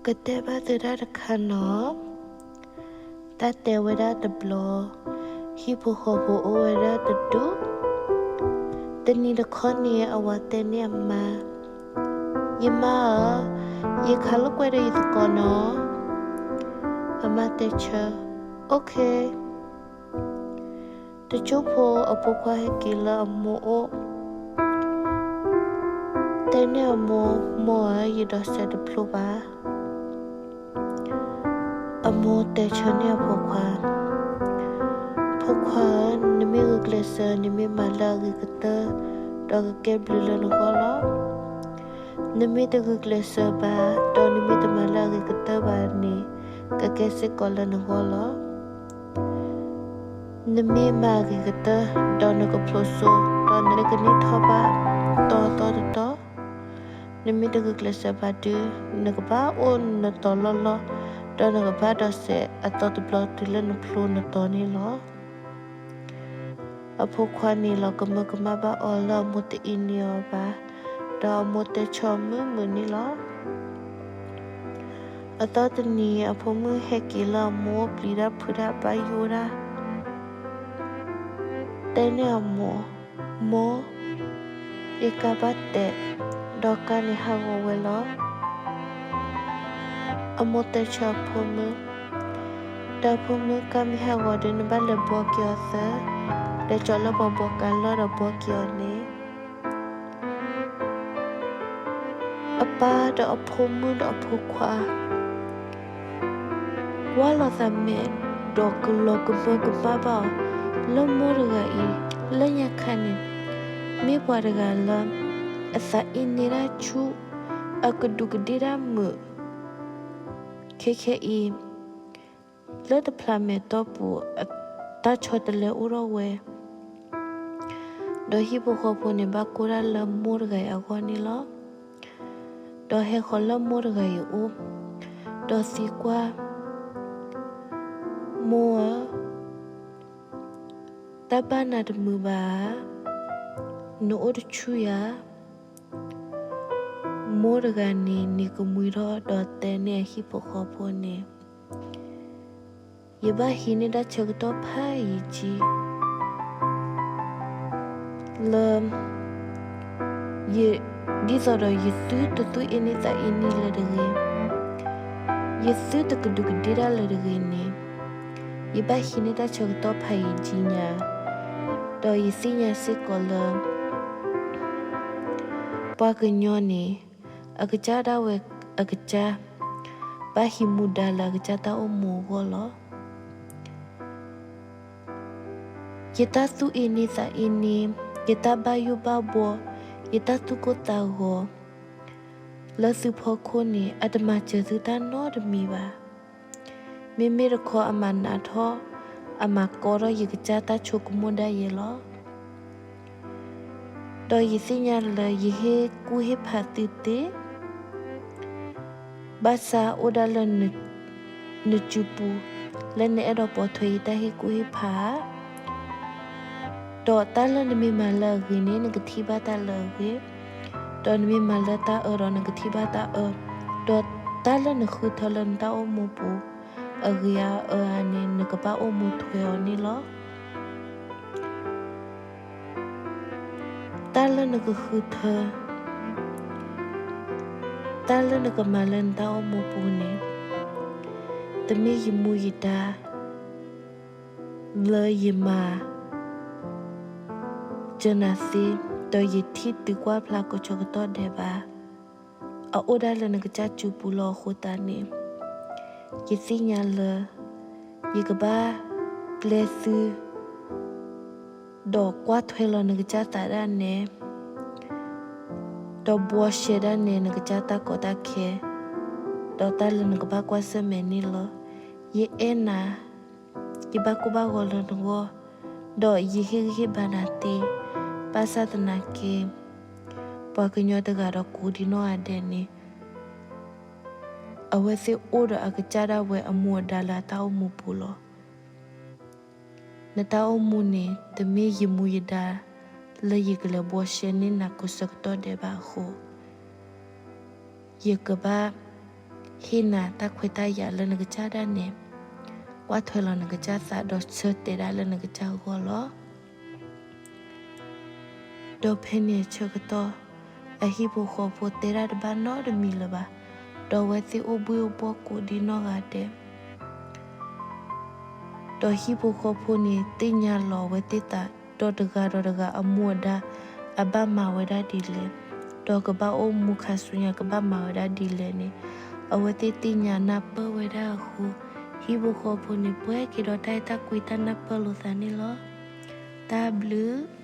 ကတဲဘၣ်သုဒၣ်တခါနီၤ, တၢ်တဲဝဲဒၣ်တဘျီ, ဟံၣ်ဖိဃီဖိအိၣ်ဝဲဒၣ်တဒူၣ်, တနံၤတခီန့ၣ် အဝၤတဲန့ၢ်အမါ, ယမါဧၢ, ယခးလိာ်ကွဲဒီးယသကိးနီၤ. အမါတဲဆၢ, OK. တစိၢ်ဖိအဖိခွါဟဲက့ၤလၢအမိၢ်အိၣ်, တဲန့ၢ်အမိၢ်, မိၢ်ဧၢ, ယဒိးစဲးတဖျိဘၣ်. အမိၢ်တဲဆၢန့ၢ်အဖိခွါ, ဖိခွါဧၢ, နမ့ၢ်ဂုာ်ကျဲးစၢး နမ့ၢ်မၤလၢအဂ့ၤကတၢၢ်, ဒီးကကဲဘျုးလၢနဂီၢ်လီၤ. နမ့ၢ်တဂုာ်ကျဲးစၢးဘၣ်, ဒီးနမ့ၢ်တမၤလၢအဂ့ၤကတၢၢ်ဘၣ်န့ၣ်, ကကဲစ့ၢ်ကီးလၢနဂီၢ်လီၤ. နမ့ၢ်မၤအဂ့ၤကတၢၢ်, ဒီးနကဖျိစိ, ဒီးနကန့ၢ်ထီၣ်ဘၣ်တီတီတတီ. နမ့ၢ်တဂုာ်ကျဲးစၢးဘၣ်ဒီး, နကဘၣ်အိၣ်နတီၤလီၢ်လီၢ်, ဒီးနကဘၣ်ဒိးစဲးအသီတဘျီတုၤလၢနဖျိနတီၤန့ၣ်လီၤ. အဖိခွါန့ၣ် လီၤကမၢကမၣ်ဘၣ်အီၤလၢအမိၢ်တအ့န့ၢ်အီၤဘၣ်, ဒီးအမိၢ်တဲဆၢမုာ်မုာ်န့ၣ်လီၤ. အသီတနံၤ အဖိမုၣ်ဟဲက့ၤလၢအမိၢ်အိၣ် ပျံၤတၢ်ဖုးတၢ် ဘၣ်ယိၣ်တၢ်, တဲန့ၢ်အမိၢ်, မိၢ်, ယကါဘၣ်တဲာ်, ဒီးကါန့ၣ်ဟးဂီၤဝဲလီၤ. အမိၢ်တဲဆၢအဖိမုၣ်, ဒီးအဖိမုၣ် ကါမ့ၢ်ဟးဂီၤဒီး နဘၣ်လဲၤဘှီက့ၤအီၤသၢ, လဲၤကၠီၤလၢပှၤဘှီကါလီၢ်ဒီးဘှီက့ၤအီၤန့ၣ်. အပၢ်ဒီးအဖိမုၣ်ဒီးအဖိခွါ ကွၢ်လိာ်သးမဲာ် ဒီးကလီၤကမၢကမၣ်ဘၣ်အီၤ လၢမိၢ်တဂၤအံၤ လၢညါခါန့ၣ် မ့ၢ်ပှၤတဂၤလၢ အသးအ့န့ၢ်တၢ်ဆူၣ်, အကဒူးကဒ့ၣ်တၢ်မုာ်, ခဲခဲအံၤ လၢတဖျးမဲာ်တီၢ်ပူၤ တၢ်ဆီတလဲအိၣ်ထီၣ်ဝဲ, ဒီးဟံၣ်ဖိဃီဖိန့ၣ် ဘၣ်ကိၢ်တၢ်လၢမိၢ်တဂၤအံၤအဂီၢ်န့ၣ်လီၤ. ဒီးဟဲဃီၤလၢမိၢ်တဂၤအံၤအအိၣ်, ဒီးသံကွၢ်, မိၢ်ဧၢ, တၢ်ဘၣ်နၤတမုာ်ဘၣ်ဧါ, နအိၣ်တဆူၣ်ဧါ. မိၢ်တဂၤန့ၣ် နံၤကမှံထီၣ် ဒီးတဲန့ၢ်အဟံၣ်ဖိဃီဖိန့ၣ်, ယဘၣ်ဟံးန့ၢ်တၢ်ဆၢကတီၢ်ဖးယံာ်ကံ လၢ ယ ဒ်သိးဒီးယသုတသူၣ်အ့န့ၢ်သးအ့န့ၢ်လၢၤတဂ့ၤ, ယသုတကဒူးကဒ့ၣ်တၢ်လၢၤတဂ့ၤန့ၣ်, ယဘၣ်ဟံးန့ၢ်တၢ်ဆၢကတီၢ်ဖးယံာ်ကံညါ, ဒီးယသ့ၣ်ညါစ့ၢ်ကီးလၢ ပှၤကညီန့ၣ် အကစၢ်ဒၣ်ဝဲအကစၢ် ဘၣ်ဟံးမူဒါလၢအကစၢ်တၢ်အိၣ်မူအဂီၢ်လီၤ. ယတၢ်သူၣ်အ့န့ၢ်သးအ့န့ၢ်, ယတၢ်ဘၣ်ယိၣ်ဘၣ်ဘှီ, ယတၢ်သူၣ်ကိၢ်သးဂီၤ လၢသုဖီခိၣ်န့ၣ် အတမၤစၢၤသုတၢ်နီတမံၤဘၣ်. မ့မ့ၢ်တခီအမၤနးထီၣ်, အမၤကီထီၣ်ယကစၢ်တၢ်ဆိကမိၣ်ဒၣ်ယဲလီၤ. ဒီးယသ့ၣ်ညါလၢယဟ့ၣ်ကူၣ်ဟ့ၣ်ဖးသုသ့, ဘၣ်ဆၣ်အိၣ်ဒၣ်လၢ နစုပူၤ လၢနအဲၣ်ဒိးပိာ်ထွဲယတၢ်ဟ့ၣ်ကူၣ်ဟ့ၣ်ဖးဧါ. ဒီးတၢ်လၢနမ့ၢ်မၤလၢအဂ့ၤန့ၣ် နကထံၣ်ဘၣ်တၢ်လၢအဂ့ၤ, ဒီးနမ့ၢ်မၤလၢတၢ်အၢဒီးနကထံၣ်ဘၣ်တၢ်အၢ, ဒီးတၢ်လၢနဃုထၢလၢနတၢ်အိၣ်မူပူၤ အဂ့ၤဧါအၢဧါန့ၣ် နကဘၣ်အိၣ်မူထွဲအီၤန့ၣ်လီၤ. တၢ်လၢနကဃုထၢ, တၢ်လၢနကမၤလၢနတၢ်အိၣ်မူပူၤန့ၣ်, တမ့ၢ်ယမူယဒါ လၢယမၤစၢၤနၤသ့, ဒီးယထံၣ်သုကွၢ်ဖျါကိးဆၢကတီၢ်ဒဲးဘၣ်, အအိၣ်ဒၣ်လၢနကစၢ်စုပူၤလီၤ. အဃိသတးန့ၣ် ယသ့ၣ်ညါလၢ ယကဘၣ်ပျဲသု ဒီးကွၢ်ထွဲလီၤနကစၢ်သးဒၣ်နဲ, ဒီးဘှီရှဲဒၣ်နဲနကစၢ်တၢ်ကီတၢ်ခဲ, ဒီးတၢ်လၢနကဘၣ်ကွၢ်ဆၢၣ်မဲာ်န့ၣ်လီၤ. ယအဲၣ်နၤ, ယဘၣ်ကိၢ်ဘၣ်ဂီၤလၢနဂီၢ်, ဒီးယဟ့ၣ်ဂံၢ်ဟ့ၣ်ဘါနၤသ့, ဘၣ်ဆၣ်သနာ်က့ ပှၤကညီတဂၤဒီးကိးဒံနီၢ်ဂၤဒဲးန့ၣ် အဝဲသ့ၣ်အိၣ်ဒီးအကစၢ်ဒၣ်ဝဲအမူအဒါလၢအတၢ်အိၣ်မူပူၤလီၤ. နတၢ်အိၣ်မူန့ၣ် တမ့ၢ်ယမူယဒါ လၢယကလဲၤဘှီရှဲန့ၢ်နၤကိးဆၢကတီၢ်ဒဲးဘၣ်အဃိ, ယကဘၣ် ဟ့ၣ်နၤတၢ်ခွဲးတၢ်ယာ်လၢနကစၢ်ဒၣ်နဲ, ကွၢ်ထွဲလီၤနကစၢ်သးဒီးဆၢတဲာ်ဒၣ်လၢနကစၢ်ဂီၢ်လီၤ. ဒီးဖဲန့ၣ်အဆၢကတီၢ်, အဟံၣ်ဖိဃီဖိတဲဒၣ်တဘၣ်နီတမံၤလၢၤဘၣ်, ဒီးအဝဲသ့ၣ်အိၣ်ဘှ့ၣ်အိၣ်ဘှီၣ်ကိးဒံနီၢ်ဂၤဒဲး ဒီးဟံၣ်ဖိဃီဖိန့ၣ်သ့ၣ်ညါလီၤအဝဲသ့ၣ်သး, ဒီးတဂၤဒီးတဂၤအမူအဒါ, အဘၣ်မၤဝဲဒၣ်ဒ်လဲၣ်, ဒီးကဘၣ်အိၣ်မူခါဆူညါကဘၣ်မၤဝဲဒၣ်ဒ်လဲၣ်န့ၣ်, အဝဲသ့ၣ်သ့ၣ်ညါနၢ်ပၢၢ်ဝဲဒၣ်အဃိ, ဟံၣ်ဖိဃီဖိန့ၣ်ပှဲၤက့ၤဒီးတၢ်အဲၣ်တၢ်ကွံတၢ်နၢ်ပၢၢ်လိာ်သးန့ၣ်လီၤ. တၢ်ဘျုး